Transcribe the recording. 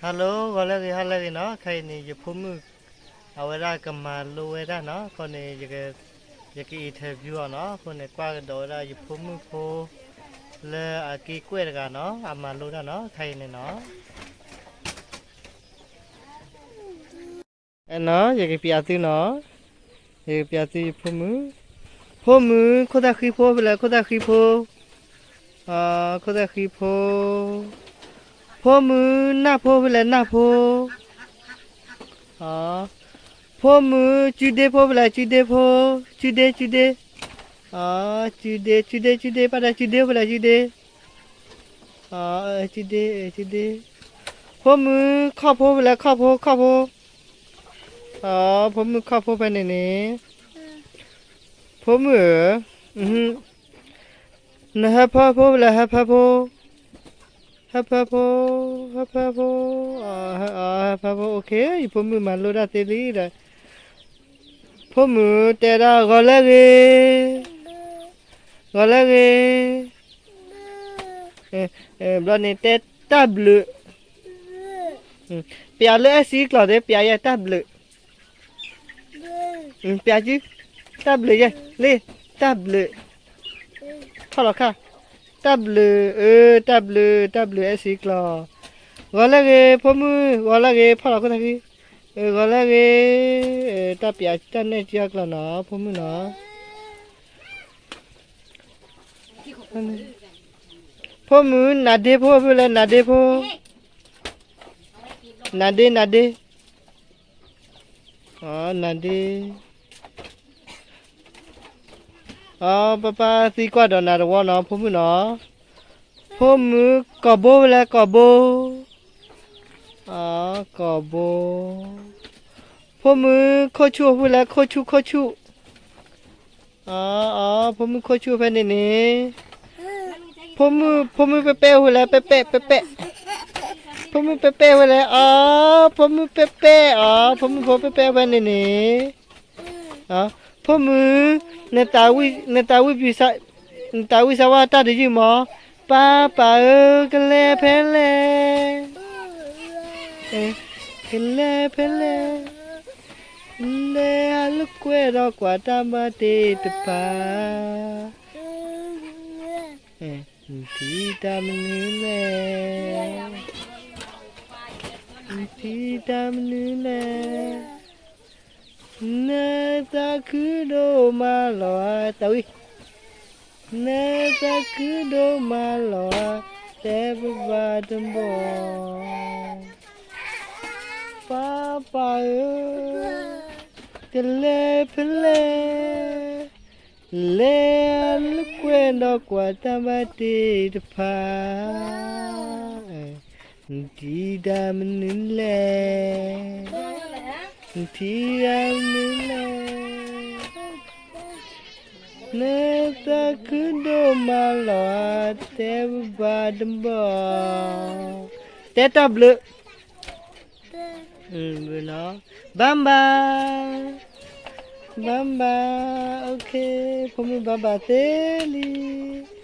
Hello, ဂီၤလၢအဂ့ၤ ဟါလၢအဂ့ၤနီၤ. ခဲအံၤန့ၣ် ယဖိမုၣ် အဝဲဒၣ်ကမၤလိဝဲဒၣ်နီၤ. အဃိန့ၣ် ယက interview အီၤနီၤ. အဃိန့ၣ် ကွၢ်ကဒီးဝဲဒၣ်ယဖိမုၣ်ဖိ လၢအက့ၤကွဲၢ်တဂၤနီၤ, အမၤလိတၢ်နီၤ, ခဲအံၤန့ၣ်နီၤ. အဲၣ်နီၤ, ယကပျးသုနီၤ, ယကပျးသုယဖိမုၣ်. ဖိမုၣ်, ခိၣ်သၣ်ဃံဖိဖဲလဲၣ်, ခိၣ်သၣ်ဃံဖိ, ခိၣ်သၣ်ဃံဖိ. ဖိမုၣ်, နၢ်ဖိဖဲလဲၣ်, နၢ်ဖိ. ဖိမုၣ်, ကုဒ့ဖိဖဲလဲၣ်, ကုဒ့ဖိ, ကုဒ့, ကုဒ့. ကုဒ့, ကုဒ့, ကုဒ့, ဘၣ်တၢ် ကုဒ့ဖိဖဲလဲၣ်, ကုဒ့. ကုဒ့, ကုဒ့. ဖိမုၣ်, ခီၣ်ဖိဖဲလဲၣ်, ခီၣ်ဖိ, ခီၣ်ဖိ. ဖိမုၣ်ခီၣ်ဖိဖဲန့ၣ်န့ၣ်. ဖိမုၣ်ဧၢ, နဟၢဖၢဖိဖဲလဲၣ်, ဟၢဖၢဖိ, ဟၢဖၢဖိ, ဟၢဖၢဖိ, ဟၢဖၢဖိ, OK, ယဖိမုၣ်မၤလိတၢ်သ့လံဒီး. ဖိမုၣ်တဲဒၣ် ဂီၤလၢအဂ့ၤ, ဂီၤလၢအဂ့ၤ. ဘျီန့ၣ်တဲတၢ်ဘျုး. ပျးလၢအဲၣ်စံကျိာ်သ့, ပျးယဲတၢ်ဘျုး. ပျးစု, တၢ်ဘျုးယဲ, လ့, တၢ်ဘျုး. ဖီၣ်လီၤခါ, တၢ်ဘျုး, အၢ, တၢ်ဘျုး, တၢ်ဘျုးအဲၣ်စံကျိာ်. ဂီၤလၢအဂ့ၤ ဖိမုၣ်, ဂီၤလၢအဂ့ၤ, ဖီၣ်လီၤခိၣ်သၣ်ဃံ. ဂီၤလၢအဂ့ၤ, တၢ်ပျးတၢ်နဲၣ်ကၠီကျိာ်နီၤ ဖိမုၣ်နီၤ. ဖိမုၣ်, နၤဒ့ဖိဖဲလဲၣ်, နၤဒ့ဖိ, နၤဒ့, နၤဒ့. နၤဒ့. ပၢ်ပၢ်သံကွၢ်ဒီးနၤတဝီနီၤ ဖိမုၣ်နီၤ. ဖိမုၣ်, ကိာ်ဘိဖဲလဲၣ်, ကိာ်ဘိ, ကိာ်ဘိ. ဖိမုၣ်, ခိၣ်ဆူၣ်ဖဲလဲၣ်, ခိၣ်ဆူၣ်, ခိၣ်ဆူၣ်. ဖိမုၣ်ခိၣ်ဆူၣ်ဖဲန့ၣ်န့ၣ်. ဖိမုၣ်, ဖိမုၣ်ပဲပဲဖဲလဲၣ်, ပဲပဲ, ပဲပဲ. ဖိမုၣ်ပဲပဲဖဲလဲၣ်, အီ, ဖိမုၣ်ပဲပဲ, အီ, ဖိမုၣ်ဖိပဲပဲဖဲန့ၣ်န့ၣ်. ဖိမုၣ်, နသးဝံၣ်, နသးဝံၣ်စၢ်ဝါတၢ်တယုၢ်မး. ပၢ်ပၢ်ဧၢ, ကလဲၤဖဲလဲၣ်, ကလဲၤဖဲလဲၣ်. လဲၤအလီၢ်ကွဲဒီးကွၢ်တၢ်ဘၣ်တ့ၢ်တဖၣ်. နထံၣ်တၢ်မနုၤလဲၣ်, နထံၣ်တၢ်မနုၤလဲၣ်. နသးခုဒိၣ်မးလီၤဧါ, သးဝံၣ်. နသးခုဒိၣ်မးလီၤဧါ, တဲပဘၣ်တဘီ. ပၢ်ပၢ်ဧၢ, ကလဲၤဖဲလဲၣ်. လဲၤအလီၢ်ကွဲဒီးကွၢ်တၢ်ဘၣ်တ့ၢ်တဖၣ်. နထံၣ်တၢ်မနုၤလဲၣ်, နထံၣ်တၢ်မနုၤလဲၣ်. နသးခုဒိၣ်မးလီၤဧါ, တဲပဘၣ်တဘီ. တဲတၢ်ဘျုး. ဘၣ်ဘၣ်, ဘၣ်ဘၣ်, OK, ဖိမုၣ်ဘၣ်ဘၣ်သ့လံ.